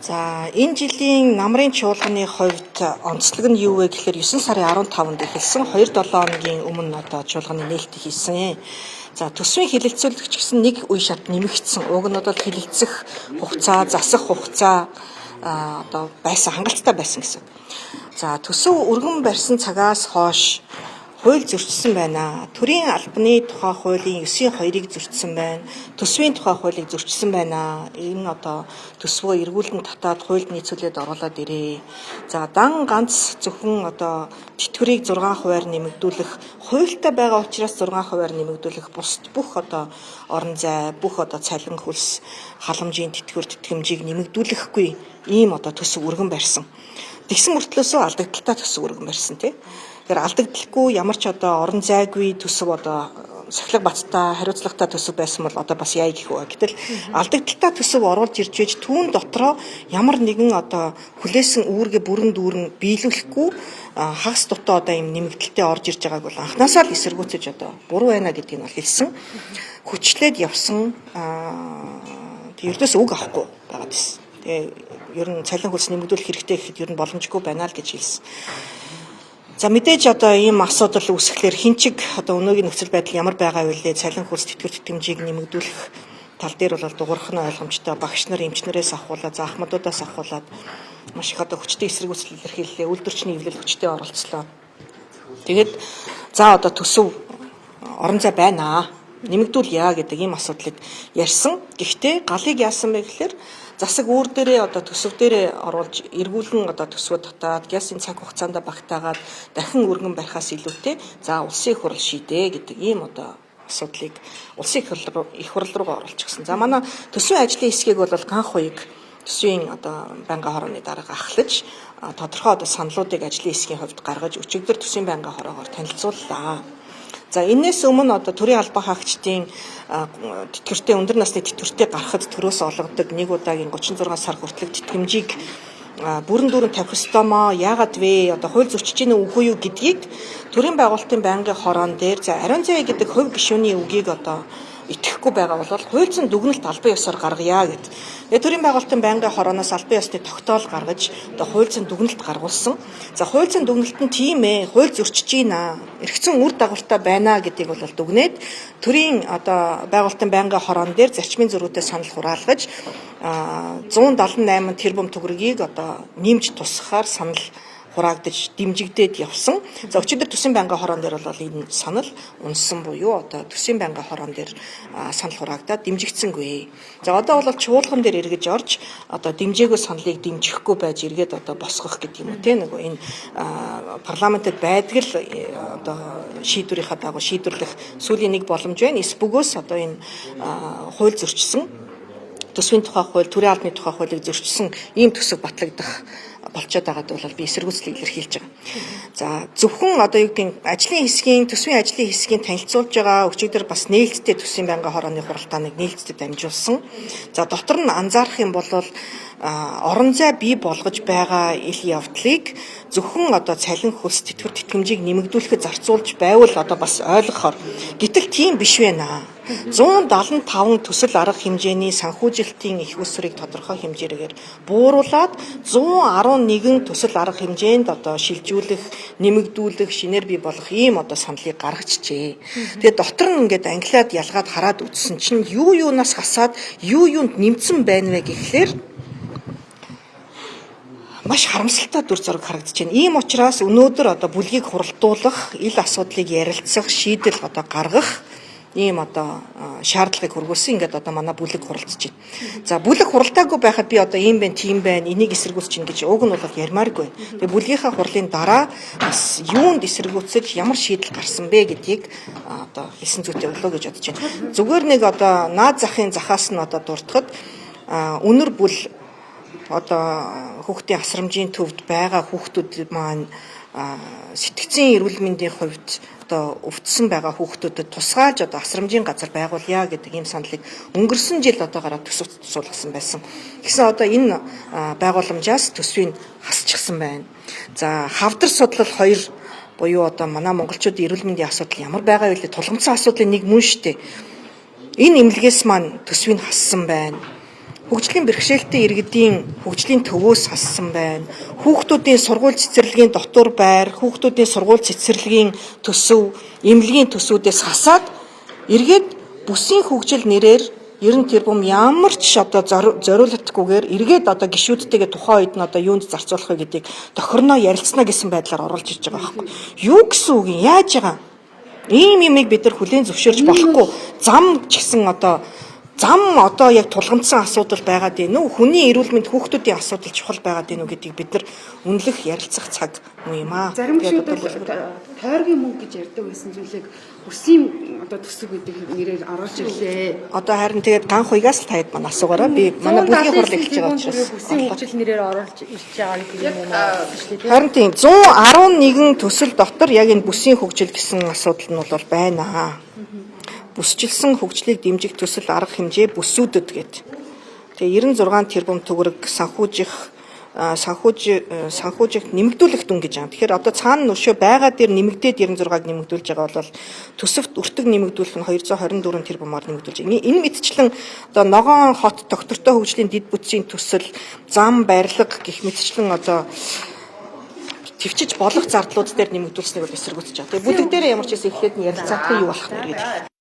За, энэ жилийн намрын чуулганы хувьд онцлог нь юу вэ гэхээр 9 сарын 15-нд эхэлсэн, 2-7 хоногийн өмнө одоо чуулганы нээлтийг хийсэн. За, төсвийн хэлэлцүүлэгч гэсэн нэг үе шат нэмэгдсэн. Уг нь бол хэлэлцэх хугацаа, засах хугацаа одоо байсан, хангалттай байсан гэсэн. За, төсөв өргөн барьсан цагаас хойш хууль зөрчсөн байна. Төрийн албаны тухай хуулийн 9-2-ыг зөрчсөн байна. Төсвийн тухай хуулийг зөрчсөн байна. Энэ одоо төсвөө эргүүлэн татаад хуульд нийцүүлээд оруулаад ирээ. За, дан ганц зөвхөн одоо тэтгэврийг 6%-аар нэмэгдүүлэх хуультай байгаа учраас 6%-аар нэмэгдүүлэх, бусд бүх одоо орон зай, бүх одоо цалин, хөлс, халамжийн тэтгэвэр, тэтгэмжийг нэмэгдүүлэхгүй ийм одоо төсөв өргөн барьсан. Тэгсэн мөртлөөсөө алдагдaltaй төсөв өргөн барьсан, тий. Тэгэхээр алдагдaltaгүй, ямар ч одоо орон зайгүй төсөв, одоо сахилга баттай, хариуцлагатай төсөв байсан бол одоо бас яа гэх вэ? Гэтэл алдагдaltaй төсөв оруулж ирж байж түүн дотроо ямар нэгэн одоо хүлээсэн үүргээ бүрэн дүүрэн биелүүлэхгүй, хагас дутаа одоо ийм нэмэгдэлтэй орж ирж байгааг бол анхнаасаа л эсэргүүцэж, одоо буруу байна гэдгийг нь бол хэлсэн. Хүчлээд явсан. Ердөөс үг авахгүй байгаад байсан. Тэгээ ер нь цалин хөлс нэмэгдүүлэх хэрэгтэй гэхэд ер нь боломжгүй байна л гэж хэлсэн. За, мэдээж одоо ийм асуудал үүсгэхлээр хинчиг одоо өнөөгийн нөхцөл байдал ямар байгаа вэ? Цалин хөлс, тэтгэвэр, тэтгэмжийг нэмэгдүүлэх тал дээр бол дугуйрах нь ойлгомжтой. Багш нар, эмчнэрээс авахуулаад, за, ахмадуудаас авахуулаад маш их одоо хүчтэй эсэргүүцэл илэрхийллээ. Үйлдвэрчний эвлэл хүчтэй оролцлоо. Тэгээд за, одоо төсөв орон зай байна, нэмэгдүүлье гэдэг ийм асуудлыг ярьсан. Гэхдээ галыг яасан бэ гэхээр засаг үүр дээрээ одоо төсөв дээрээ оруулж, эргүүлэн одоо төсвөө татаад, гясын цаг хугацаанд багтаагаад дахин өргөн барихаас илүүтэй за, улсын их хурл шийдэ гэдэг ийм одоо асуудлыг улсын их хурл руугаа оруулчихсан. За, манай төсвийн ажлын хэсгийг бол Ганх хуйг төсвийн одоо байнгын хорооны дарга ахлаж, тодорхой одоо саналуудыг ажлын хэсгийн хувьд гаргаж, өчигдөр төсвийн байнгын хороогоор танилцууллаа. За, энээс өмнө одоо төрийн албан хаагчдын тэтгэвртэй, өндөр насны тэтгэвртэй гарахад төрөөс олгодог нэг удаагийн 36 сар хүртэлх тэтгэмжийг бүрэн дүүрэн тавих ёстой маа, яагаад вэ, одоо хууль зөрчиж гинэ үгүй юу гэдгийг төрийн байгуулалтын байнгын хороон дээр, за, ариун зай гэдэг хувь гишүүний үгийг одоо итгэхгүй байгаа бол хууль зүйн дүгнэлт албан ёсоор гаргая гэд. Тэгээ төрийн байгуулалтын байнгын хорооноос албан ёсны тогтоол гаргаж, одоо хууль зүйн дүгнэлт гаргуулсан. За, хууль зүйн дүгнэлт нь тийм ээ, хууль зөрчиж байна, эргэцэн үр дагавартай байна гэдгийг бол дүгнээд, төрийн одоо байгуулалтын байнгын хороон дээр зарчмын зөрүүтэй санал хураалгаж, 178 тэрбум төгрөгийг одоо нэмж тусгахаар санал хураагдаж, дэмжигдээд явсан. За, өчигдөр төсвийн байнгын хороон дээр бол энэ санал унсан буюу одоо төсвийн байнгын хороон дээр санал хураагдаад дэмжигдсэнгүй. За, одоо бол чуулган дээр эргэж орж, одоо дэмжээгүй саналыг дэмжихгүй байж эргээд одоо босгох гэдэг юм уу, те, нөгөө энэ парламентэд байдаг л одоо шийдвэрийнхаа дагуу шийдвэрлэх сүүлийн нэг боломж байна. Эс бөгөөс одоо энэ хууль зөрчсөн, төсвийн тухай хууль, төрийн албаны тухай хуулийг зөрчсөн ийм төсөв батлагдах болчоод байгаад бол би эсэргүүцлийг илэрхийлж байгаа. За, зөвхөн одоо юу гэдгийг ажлын хэсгийн, төсвийн ажлын хэсгийн танилцуулж байгаа. Өчигдөр бас нээлттэй төсвийн байнгын хорооны хуралдааныг нээлттэй дамжуулсан. За, дотор нь анзаарах юм бол орон зай бий болгож байгаа ил явдлыг зөвхөн одоо цалин хөлс, тэтгэвэр, тэтгэмжийг нэмэгдүүлэхэд зарцуулж байвал одоо бас ойлгохоор. Гэтэл тийм биш байна. 175 төсөл арга хэмжээний санхүүжилтийн их усрыг тодорхой хэмжээгээр бууруулад 111 төсөл арга хэмжээнд одоо шилжүүлэх, нэмэгдүүлэх, шинээр бий болгох ийм одоо саналыг гаргачихжээ. Тэгээд дотор нь ингээд ангилаад ялгаад хараад үзсэн чинь юу юунаас хасаад, юу юунд нэмсэн байна вэ гэхлээр маш харамсалтай дүр зураг харагдаж байна. Ийм учраас өнөөдөр одоо бүлгийг хуралдуулах, ил асуудлыг ярилцах, шийдэл одоо гаргах ийм одоо шаардлагыг хүргүүлсэн. Ингээд одоо манай бүлэг хуралдаж байна. За, бүлэг хуралдаагүй байхад би одоо ийм байна, тийм байна, энийг эсэргүүцэж чинь гэж уг нь бол ярмааргүй байна. Тэгээ бүлгийнхаа хурлын дараа бас юунд эсэргүүцэж, ямар шийдэл гарсан бэ гэдгийг одоо хэлсэн зүйтэй болоо гэж бодож байна. Зүгээр нэг одоо наад захын захаас нь одоо дуртахад, үнэр бүл одоо хүүхдийн асрамжийн төвд байгаа хүүхдүүд маань сэтгцийн эрүүл мэндийн хувьд одоо өвдсөн байгаа хүүхдүүдэд тусгаалж одоо асрамжийн газар байгуулъя гэдэг ийм саналыг өнгөрсөн жил одоо гараад төсөв суулгасан байсан. Тэгсэн одоо энэ байгууламжаас төсвийг хасчихсан байна. За, хавдар судлал 2 буюу одоо манай монголчуудын эрүүл мэндийн асуудал ямар байгаа вэ? Тулгамдсан асуудлын нэг мөн штэ. Энэ эмнэлгээс маань төсвийг хассан байна. Хөгжлийн бэрхшээлтэй иргэдийн хөгжлийн төвөөс хассан байна. Хүүхдүүдийн сургууль цэцэрлэгийн дотор байр, хүүхдүүдийн сургууль цэцэрлэгийн төсөв, эмнэлгийн төсвүүдээс хасаад эргээд бүсийн хөгжил нэрээр 90 тэрбум ямар ч одоо зориулалтгүйгээр эргээд одоо гишүүдтэйгээ тухайн үед нь одоо юунд зарцуулах вэ гэдгийг тохирноо ярилцсана гэсэн байдлаар оруулж иж байгаа байхгүй. Юу гэсэн үг юм? Яаж байгаа? Ийм юмыг бид нар хүлээн зөвшөөрч болохгүй. Зам ч гэсэн одоо зам одоо яг тулгамдсан асуудал байгаад байна уу? Хүний эрүүл мэнд, хүүхдүүдийн асуудал чухал байгаад байна уу гэдгийг бид нар үнэлэх, ярилцах цаг муу юм аа. Зарим Тэгээд гишүүд одоо бол тойргийн мөнгө гэж ярьдаг байсан зүйлийг бүсийн одоо төсөв гэдэг нэрээр оруулж ирлээ. Одоо харин тэгээд ганх уягаас л таад маань асуугаараа би манай бүлгийн хурал эхэлж байгаа учраас бүсийн хөгжил нэрээр оруулж ирж байгаа гэдэг юм уу? Харин тийм 111 төсөл дотор яг энэ бүсийн хөгжил гэсэн асуудал нь бол байна. Бүсчилсэн хөгжлийг дэмжих төсөл арга хэмжээ бүсүүдэд гэд. Тэгээ 96 тэрбум төгрөг санхүүжих санхүүжих нэмэгдүүлэх дүн гэж байгаа. Тэгэхээр одоо цаана өшөө байгаа дээр нэмэгдээд 96-г нэмэгдүүлж байгаа бол төсөвт өртөг нэмэгдүүлэх нь 224 тэрбумаар нэмэгдүүлж байгаа. Энэ мэтчлэн одоо ногоон хот доктортой хөгжлийн дэд бүтцийн төсөл, зам барилга гэх мэтчлэн одоо төвчж болох зардлууд дээр нэмэгдүүлснийг бол эсэргүүцэж байгаа. Тэгээ бүлэг дээр ямар ч байсан эхлээд нь ярилцаадах юу болох нэ гэдэг.